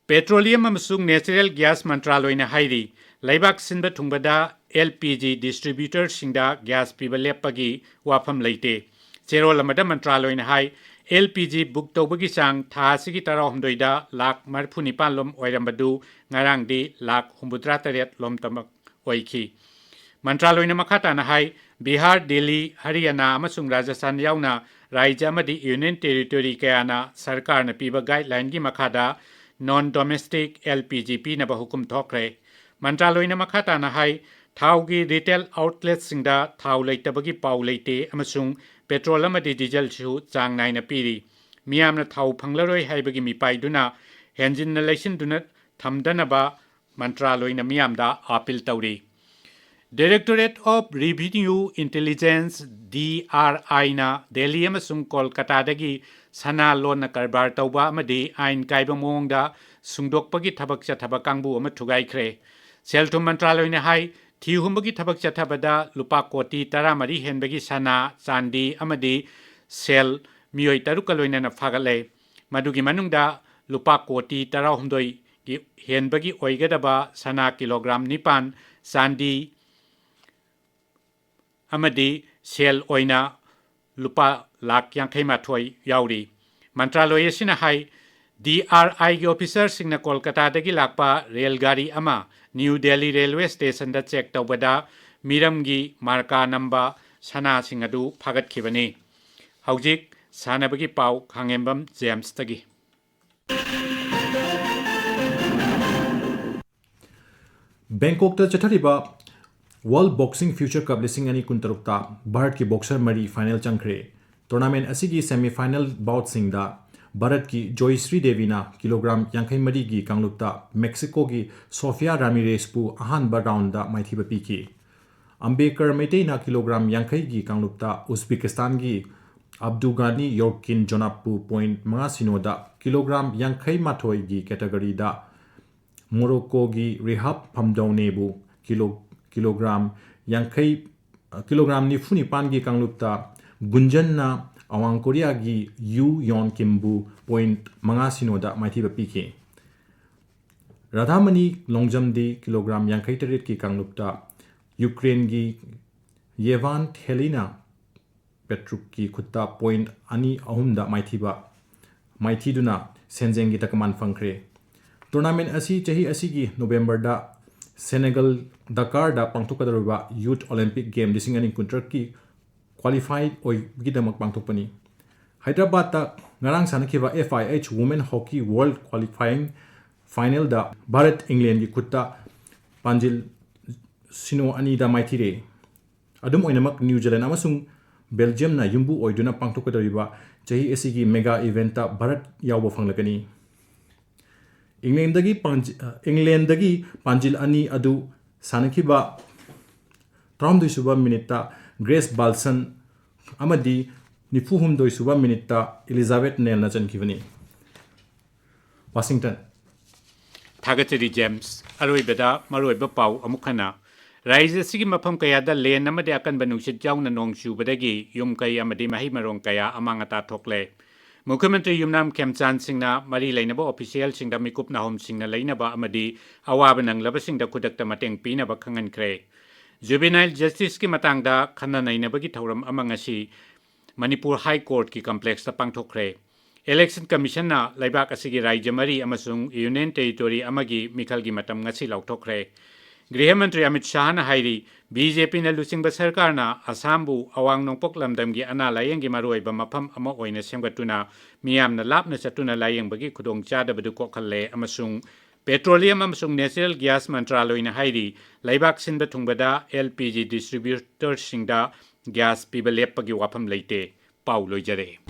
ꯄꯦꯇ꯭ꯔꯣꯂꯤꯌꯝ ꯑꯃꯁꯨꯡ ꯅꯦꯆꯔꯦꯜ ꯒ꯭ꯌꯥꯁ ꯃꯟꯇ꯭ꯔꯥꯂꯣꯏꯅ ꯍꯥꯏꯔꯤ, ꯂꯩꯕꯥꯛ ꯁꯤꯟꯕ ꯊꯨꯡꯕꯗ ꯑꯦꯜ ꯄꯤ ꯖꯤ ꯗꯤꯁꯇ꯭ꯔꯤꯕ꯭ꯌꯨꯇꯔꯁꯤꯡꯗ ꯒ꯭ꯌꯥꯁ ꯄꯤꯕ ꯂꯦꯞꯄꯒꯤ ꯋꯥꯐꯝ ꯂꯩꯇꯦ꯫ ꯆꯦꯔꯣꯜ ꯑꯃꯗ ꯃꯟꯇ꯭ꯔꯥꯂꯣꯏꯅ ꯍꯥꯏ, ꯑꯦꯜ ꯄꯤ ꯖꯤ ꯕꯨꯛ ꯇꯧꯕꯒꯤ ꯆꯥꯡ ꯊꯥ ꯑꯁꯤꯒꯤ ꯇꯔꯥꯍꯨꯝꯗꯣꯏꯗ ꯂꯥꯈ ꯃꯔꯤꯐꯨ ꯅꯤꯄꯥꯟ ꯂꯣꯝ ꯑꯣꯏꯔꯝꯕꯗꯨ ꯉꯔꯥꯡꯗꯤ ꯂꯥꯈ ꯍꯨꯝꯐꯨꯇꯔꯥ ꯇꯔꯦꯠ ꯂꯣꯝꯇꯃꯛ ꯑꯣꯏꯈꯤ꯫ ꯃꯟꯇ꯭ꯔꯥꯂꯣꯏꯅ ꯃꯈꯥ ꯇꯥꯅ ꯍꯥꯏ, ꯕꯤꯍꯥꯔ, ꯗꯤꯜꯂꯤ, ꯍꯔꯤꯌꯥꯅꯥ ꯑꯃꯁꯨꯡ ꯔꯥꯖꯁꯊꯥꯟ ꯌꯥꯎꯅ ꯔꯥꯖ꯭ꯌ ꯑꯃꯗꯤ ꯌꯨꯅꯤꯌꯟ ꯇꯦꯔꯤꯇꯣꯔꯤ ꯀꯌꯥꯅ ꯁꯔꯀꯥꯔꯅ ꯄꯤꯕ ꯒꯥꯏꯗꯂꯥꯏꯟꯒꯤ ꯃꯈꯥꯗ ꯅꯣꯟ ꯗꯣꯃꯦꯁꯇꯤꯛ ꯑꯦꯜ ꯄꯤ ꯖꯤ ꯄꯤꯅꯕ ꯍꯨꯀꯨꯝ ꯊꯣꯛꯈ꯭ꯔꯦ꯫ ꯃꯟꯇ꯭ꯔꯥꯂꯣꯏꯅ ꯃꯈꯥ ꯇꯥꯅ ꯍꯥꯏ, ꯊꯥꯎꯒꯤ ꯔꯤꯇꯦꯜ ꯑꯥꯎꯠꯂꯦꯠꯁꯤꯡꯗ ꯊꯥꯎ ꯂꯩꯇꯕꯒꯤ ꯄꯥꯎ ꯂꯩꯇꯦ ꯑꯃꯁꯨꯡ ꯄꯦꯇ꯭ꯔꯣꯜ ꯑꯃꯗꯤ ꯗꯤꯖꯜꯁꯨ ꯆꯥꯡ ꯅꯥꯏꯅ ꯄꯤꯔꯤ꯫ ꯃꯤꯌꯥꯝꯅ ꯊꯥꯎ ꯐꯪꯂꯔꯣꯏ ꯍꯥꯏꯕꯒꯤ ꯃꯤꯄꯥꯏꯗꯨꯅ ꯍꯦꯟꯖꯤꯟꯅ ꯂꯩꯁꯤꯟꯗꯨꯅ ꯊꯝꯗꯅꯕ ꯃꯟꯇ꯭ꯔꯥꯂꯣꯏꯅ ꯃꯤꯌꯥꯝꯗ ꯑꯥꯄꯤꯜ ꯇꯧꯔꯤ꯫ Directorate of Revenue Intelligence, D R ꯑꯥꯏꯅ ꯗꯦꯜꯂꯤ ꯑꯃꯁꯨꯡ ꯀꯣꯜꯀꯇꯥꯗꯒꯤ ꯁꯅꯥ ꯂꯣꯟꯅ ꯀꯔꯕꯥꯔ ꯇꯧꯕ ꯑꯃꯗꯤ ꯑꯥꯏꯟ ꯀꯥꯏꯕ ꯃꯑꯣꯡꯗ ꯁꯨꯡꯗꯣꯛꯄꯒꯤ ꯊꯕꯛ ꯆꯠꯊꯕ ꯀꯥꯡꯕꯨ ꯑꯃ ꯊꯨꯒꯥꯏꯈ꯭ꯔꯦ꯫ ꯁꯦꯜ ꯊꯨꯝ ꯃꯟꯇ꯭ꯔꯥꯂꯣꯏꯅ ꯍꯥꯏ, ꯊꯤꯍꯨꯝꯕꯒꯤ ꯊꯕꯛ ꯆꯠꯊꯕꯗ ꯂꯨꯄꯥ ꯀꯣꯇꯤ ꯇꯔꯥꯃꯔꯤ ꯍꯦꯟꯕꯒꯤ ꯁꯅꯥ, ꯆꯥꯟꯗꯤ ꯑꯃꯗꯤ ꯁꯦꯜ ꯃꯤꯑꯣꯏ ꯇꯔꯨꯛꯀ ꯂꯣꯏꯅꯅ ꯐꯥꯒꯠꯂꯦ꯫ ꯃꯗꯨꯒꯤ ꯃꯅꯨꯡꯗ ꯂꯨꯄꯥ ꯀꯣꯇꯤ ꯇꯔꯥꯍꯨꯝꯗꯣꯏꯒꯤ ꯍꯦꯟꯕꯒꯤ ꯑꯣꯏꯒꯗꯕ ꯁꯅꯥ ꯀꯤꯂꯣꯒ꯭ꯔꯥꯝ ꯅꯤꯄꯥꯟ, ꯆꯥꯟꯗꯤ ꯑꯃꯗꯤ ꯁꯦꯜ ꯑꯣꯏꯅ ꯂꯨꯄꯥ ꯂꯥꯈ ꯌꯥꯡꯈꯩ ꯃꯥꯊꯣꯏ ꯌꯥꯎꯔꯤ꯫ ꯃꯟꯇ꯭ꯔꯥꯂꯣꯏ ꯑꯁꯤꯅ ꯍꯥꯏ, ꯗꯤ ꯑꯥꯔ ꯑꯥꯏꯒꯤ ꯑꯣꯐꯤꯁꯔꯁꯤꯡꯅ ꯀꯣꯜꯀꯇꯥꯗꯒꯤ ꯂꯥꯛꯄ ꯔꯦꯜ ꯒꯥꯔꯤ ꯑꯃ ꯅ꯭ꯌꯨ ꯗꯦꯜꯂꯤ ꯔꯦꯜꯋꯦ ꯁ꯭ꯇꯦꯁꯟꯗ ꯆꯦꯛ ꯇꯧꯕꯗ ꯃꯤꯔꯝꯒꯤ ꯃꯥꯔꯀꯥ ꯅꯝꯕ ꯁꯅꯥꯁꯤꯡ ꯑꯗꯨ ꯐꯥꯒꯠꯈꯤꯕꯅꯤ꯫ ꯍꯧꯖꯤꯛ ꯁꯥꯟꯅꯕꯒꯤ ꯄꯥꯎ, ꯈꯥꯉꯦꯝꯕꯝ ꯖꯦꯝꯁꯇꯒꯤ꯫ ꯕꯦꯡꯀꯣꯛꯇ ꯆꯠꯊꯔꯤꯕ World Boxing Future Cup ꯂꯤꯁꯤꯡ ꯑꯅꯤ ꯀꯨꯟꯇꯔꯨꯛꯇ ꯚꯥꯔꯠꯀꯤ ꯕꯣꯛꯁꯔ ꯃꯔꯤ ꯐꯥꯏꯅꯦꯜ ꯆꯪꯈ꯭ꯔꯦ꯫ ꯇꯣꯔꯅꯥꯃꯦꯟ ꯑꯁꯤꯒꯤ ꯁꯦꯃꯤꯐꯥꯏꯅꯦꯜ ꯕꯥꯎꯠꯁꯤꯡꯗ ꯚꯥꯔꯠꯀꯤ ꯖꯣꯏꯁ꯭ꯔꯤ ꯗꯦꯕꯤꯅ ꯀꯤꯂꯣꯒ꯭ꯔꯥꯝ ꯌꯥꯡꯈꯩ ꯃꯔꯤꯒꯤ ꯀꯥꯡꯂꯨꯞꯇ ꯃꯦꯛꯁꯤꯀꯣꯒꯤ ꯁꯣꯐꯤꯌꯥ ꯔꯥꯃꯤꯔꯦꯁꯄꯨ ꯑꯍꯥꯟꯕ ꯔꯥꯎꯟꯗ ꯃꯥꯏꯊꯤꯕ ꯄꯤꯈꯤ꯫ ꯑꯝꯕꯦꯀꯔ ꯃꯩꯇꯩꯅ ꯀꯤꯂꯣꯒ꯭ꯔꯥꯝ ꯌꯥꯡꯈꯩꯒꯤ ꯀꯥꯡꯂꯨꯞꯇ ꯎꯖꯕꯦꯀꯤꯁꯇꯥꯟꯒꯤ ꯑꯕꯗꯨꯒꯥꯅꯤ ꯌꯣꯔꯀꯤꯟ ꯖꯣꯅꯥꯞꯄꯨ ꯄꯣꯏꯟ ꯃꯉꯥ ꯁꯤꯅꯣꯗ, ꯀꯤꯂꯣꯒ꯭ꯔꯥꯝ ꯌꯥꯡꯈꯩ ꯃꯥꯊꯣꯏꯒꯤ ꯀꯦꯇꯒꯔꯤꯗ ꯃꯣꯔꯣꯀꯣꯒꯤ ꯔꯤꯍꯥꯕ ꯐꯝꯗꯧꯅꯦꯕꯨ ꯀꯤꯂꯣ-, ꯀꯤꯂꯣꯒ꯭ꯔꯥꯝ ꯌꯥꯡꯈꯩ, ꯀꯤꯂꯣꯒ꯭ꯔꯥꯝ ꯅꯤꯐꯨ ꯅꯤꯄꯥꯟꯒꯤ ꯀꯥꯡꯂꯨꯞꯇ ꯒꯨꯟꯖꯟꯅ ꯑꯋꯥꯡ ꯀꯣꯔꯤꯌꯥꯒꯤ ꯌꯨ ꯌꯣꯟ ꯀꯤꯝꯕꯨ ꯄꯣꯏꯟ ꯃꯉꯥ ꯁꯤꯅꯣꯗ ꯃꯥꯏꯊꯤꯕ ꯄꯤꯈꯤ꯫ ꯔꯥꯙꯥꯃꯅꯤ ꯂꯣꯡꯖꯝꯗꯤ ꯀꯤꯂꯣꯒ꯭ꯔꯥꯝ ꯌꯥꯡꯈꯩ ꯇꯔꯦꯠꯀꯤ ꯀꯥꯡꯂꯨꯞꯇ ꯌꯨꯀ꯭ꯔꯦꯟꯒꯤ ꯌꯦꯚꯥꯟ ꯊꯦꯂꯤꯅꯥ ꯄꯦꯇ꯭ꯔꯨꯛꯀꯤ ꯈꯨꯠꯇ ꯄꯣꯏꯟ ꯑꯅꯤ ꯑꯍꯨꯝꯗ ꯃꯥꯏꯊꯤꯕ, ꯃꯥꯏꯊꯤꯗꯨꯅ ꯁꯦꯟꯖꯦꯡꯒꯤ ꯇꯀꯃꯥꯟ ꯐꯪꯈ꯭ꯔꯦ꯫ ꯇꯣꯔꯅꯥꯃꯦꯟ ꯑꯁꯤ ꯆꯍꯤ ꯑꯁꯤꯒꯤ ꯅꯣꯕꯦꯝꯕꯔꯗ ꯁꯦꯅꯦꯒꯜ ꯗꯀꯥꯔꯗ ꯄꯥꯡꯊꯣꯛꯀꯗꯧꯔꯤꯕ ꯌꯨꯊ ꯑꯣꯂꯦꯝꯄꯤꯛ ꯒꯦꯝ ꯂꯤꯁꯤꯡ ꯑꯅꯤ ꯀꯨꯟꯇꯔꯨꯛꯀꯤ ꯀ꯭ꯋꯥꯂꯤꯐꯥꯏ ꯑꯣꯏꯕꯒꯤꯗꯃꯛ ꯄꯥꯡꯊꯣꯛꯄꯅꯤ꯫ ꯍꯥꯏꯗ꯭ꯔꯕꯥꯗꯇ ꯉꯔꯥꯡ ꯁꯥꯟꯅꯈꯤꯕ F I H Women Hockey World Qualifying Finalꯗ Bharat ꯏꯪꯂꯦꯟꯒꯤ ꯈꯨꯠꯇ ꯄꯥꯟꯖꯤꯜ ꯁꯤꯅꯣ ꯑꯅꯤꯗ ꯃꯥꯏꯊꯤꯔꯦ꯫ ꯑꯗꯨꯝ ꯑꯣꯏꯅꯃꯛ, ꯅ꯭ꯌꯨ ꯖꯤꯂꯦꯟ ꯑꯃꯁꯨꯡ ꯕꯦꯜꯖꯤꯌꯝꯅ ꯌꯨꯝꯕꯨ ꯑꯣꯏꯗꯨꯅ ꯄꯥꯡꯊꯣꯛꯀꯗꯧꯔꯤꯕ ꯆꯍꯤ ꯑꯁꯤꯒꯤ ꯃꯦꯒꯥ ꯏꯚꯦꯟꯠꯇ ꯚꯥꯔꯠ ꯌꯥꯎꯕ ꯐꯪꯂꯒꯅꯤ꯫ ꯏꯪꯂꯦꯟꯗꯒꯤ ꯄꯥꯟꯖꯤ-, ꯏꯪꯂꯦꯟꯗꯒꯤ ꯄꯥꯟꯖꯤꯜ ꯑꯅꯤ ꯑꯗꯨ ꯁꯥꯟꯅꯈꯤꯕ ꯇꯔꯥꯍꯨꯝꯗꯣꯏ ꯁꯨꯕ ꯃꯤꯅꯤꯠꯇ ꯒ꯭ꯔꯦꯁ ꯕꯥꯜꯁꯟ ꯑꯃꯗꯤ ꯅꯤꯐꯨ ꯍꯨꯝꯗꯣꯏ ꯁꯨꯕ ꯃꯤꯅꯤꯠꯇ ꯏꯂꯤꯖꯥꯕꯦꯊ ꯅꯦꯜꯅ ꯆꯟꯈꯤꯕꯅꯤ꯫ ꯋꯥꯁꯤꯡꯇꯟ꯫ ꯊꯥꯒꯠꯆꯔꯤ ꯖꯦꯝꯁ꯫ ꯑꯔꯣꯏꯕꯗ ꯃꯔꯨꯑꯣꯏꯕ ꯄꯥꯎ ꯑꯃꯨꯛ ꯍꯟꯅ꯫ ꯔꯥꯏꯖ꯭ꯌ ꯑꯁꯤꯒꯤ ꯃꯐꯝ ꯀꯌꯥꯗ ꯂꯦꯟ ꯑꯃꯗꯤ ꯑꯀꯟꯕ ꯅꯨꯡꯁꯤꯠ ꯌꯥꯎꯅ ꯅꯣꯡ ꯆꯨꯕꯗꯒꯤ ꯌꯨꯝ ꯀꯩ ꯑꯃꯗꯤ ꯃꯍꯩ ꯃꯔꯣꯡ ꯀꯌꯥ ꯑꯃꯥꯡ ꯑꯇꯥ ꯊꯣꯛꯂꯦ꯫ ꯃꯨꯈ꯭ꯌ ꯃꯟꯇ꯭ꯔꯤ ꯌꯨꯝꯅꯥꯝ ꯈꯦꯝꯆꯥꯟ ꯁꯤꯡꯅ ꯃꯔꯤ ꯂꯩꯅꯕ ꯑꯣꯐꯤꯁꯤꯌꯦꯜꯁꯤꯡꯗ ꯃꯤꯀꯨꯞ ꯅꯥꯍꯣꯝꯁꯤꯡꯅ ꯂꯩꯅꯕ ꯑꯃꯗꯤ ꯑꯋꯥꯕ ꯅꯪꯂꯕꯁꯤꯡꯗ ꯈꯨꯗꯛꯇ ꯃꯇꯦꯡ ꯄꯤꯅꯕ ꯈꯪꯍꯟꯈ꯭ꯔꯦ꯫ ꯖꯨꯕꯦꯅꯥꯏꯜ ꯖꯁꯇꯤꯁꯀꯤ ꯃꯇꯥꯡꯗ ꯈꯟꯅ ꯅꯩꯅꯕꯒꯤ ꯊꯧꯔꯝ ꯑꯃ ꯉꯁꯤ ꯃꯅꯤꯄꯨꯔ ꯍꯥꯏ ꯀꯣꯔꯠꯀꯤ ꯀꯝꯄ꯭ꯂꯦꯛꯁꯇ ꯄꯥꯡꯊꯣꯛꯈ꯭ꯔꯦ꯫ ꯏꯂꯦꯛꯁꯟ ꯀꯃꯤꯁꯟꯅ ꯂꯩꯕꯥꯛ ꯑꯁꯤꯒꯤ ꯔꯥꯏꯖ꯭ꯌ ꯃꯔꯤ ꯑꯃꯁꯨꯡ ꯌꯨꯅꯤꯌꯟ ꯇꯦꯔꯤꯇꯣꯔꯤ ꯑꯃꯒꯤ ꯃꯤꯈꯜꯒꯤ ꯃꯇꯝ ꯉꯁꯤ ꯂꯥꯎꯊꯣꯛꯈ꯭ꯔꯦ꯫ ꯒ꯭ꯔꯤꯍ ꯃꯟꯇ꯭ꯔꯤ ꯑꯃꯤꯠ ꯁꯥꯍꯅ ꯍꯥꯏꯔꯤ, ꯕꯤ ꯖꯦ ꯄꯤꯅ ꯂꯨꯆꯤꯡꯕ ꯁꯔꯀꯥꯔꯅ ꯑꯁꯥꯝꯕꯨ ꯑꯋꯥꯡ ꯅꯣꯡꯄꯣꯛ ꯂꯝꯗꯝꯒꯤ ꯑꯅꯥ ꯂꯥꯌꯦꯡꯒꯤ ꯃꯔꯨꯑꯣꯏꯕ ꯃꯐꯝ ꯑꯃ ꯑꯣꯏꯅ ꯁꯦꯝꯒꯠꯇꯨꯅ ꯃꯤꯌꯥꯝꯅ ꯂꯥꯞꯅ ꯆꯠꯇꯨꯅ ꯂꯥꯌꯦꯡꯕꯒꯤ ꯈꯨꯗꯣꯡꯆꯥꯗꯕꯗꯨ ꯀꯣꯛꯍꯜꯂꯦ ꯑꯃꯁꯨꯡ ꯄꯦꯇ꯭ꯔꯣꯂꯤꯌꯝ ꯑꯃꯁꯨꯡ ꯅꯦꯆꯔꯦꯜ ꯒ꯭ꯌꯥꯁ ꯃꯟꯇ꯭ꯔꯥꯂꯣꯏꯅ ꯍꯥꯏꯔꯤ, ꯂꯩꯕꯥꯛ ꯁꯤꯟꯕ ꯊꯨꯡꯕꯗ ꯑꯦꯜ ꯄꯤ ꯖꯤ ꯗꯤꯁꯇ꯭ꯔꯤꯕ꯭ꯌꯨꯇꯔꯁꯤꯡꯗ ꯒ꯭ꯌꯥꯁ ꯄꯤꯕ ꯂꯦꯞꯄꯒꯤ ꯋꯥꯐꯝ ꯂꯩꯇꯦ꯫ ꯄꯥꯎ ꯂꯣꯏꯖꯔꯦ꯫